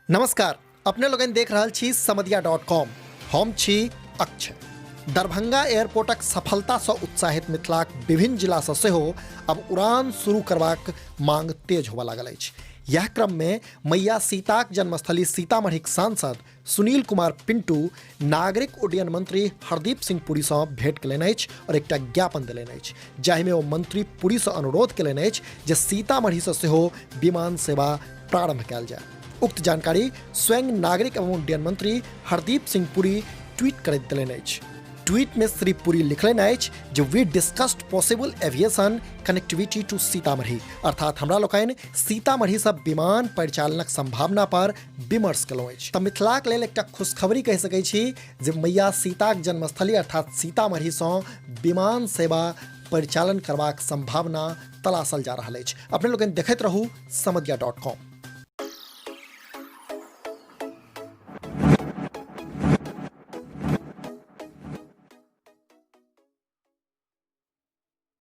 नमस्कार, अपने लोगन देख रहल छी समदिया डॉट कॉम। हम छी अक्षय। दरभंगा एयरपोर्टक सफलतासँ उत्साहित मिथिलाक विभिन्न जिलासँ सेहो अब उड़ान शुरू करबाक मांग तेज होबऽ लागल अछि। यह क्रममे मैया सीताक जन्मस्थली सीतामढ़ीक सांसद सुनील कुमार पिंटू नागरिक उड्डयन मंत्री हरदीप सिंह पुरीसँ भेंट केलनि अछि और एकटा ज्ञापन देलनि अछि, जाहिमे ओ मंत्री पुरीसँ अनुरोध केलनि अछि जे सीतामढ़ीसँ सेहो विमान सेवा प्रारंभ कयल जाय। उक्त जानकारी स्वयं नागरिक एवं उड्डयन मंत्री हरदीप सिंह पुरी ट्वीट करैत देलनि अछि। ट्वीट में श्री पुरी लिखलनि अछि जे we discussed possible aviation connectivity to Sitamarhi, अर्थात हमरा लोकनि सीतामढ़ी सँ विमान परिचालनक संभावना पर विमर्श केलहुँ अछि। तऽ मिथिलाक लेल एकटा खुशखबरी कहि सकै छी जे मैया सीताक जन्मस्थली अर्थात सीतामढ़ी सँ विमान सेवा परिचालन करबाक संभावना तलाशल जा रहल अछि। अपने लोकनि देखैत रहू समदिया डॉट कॉम।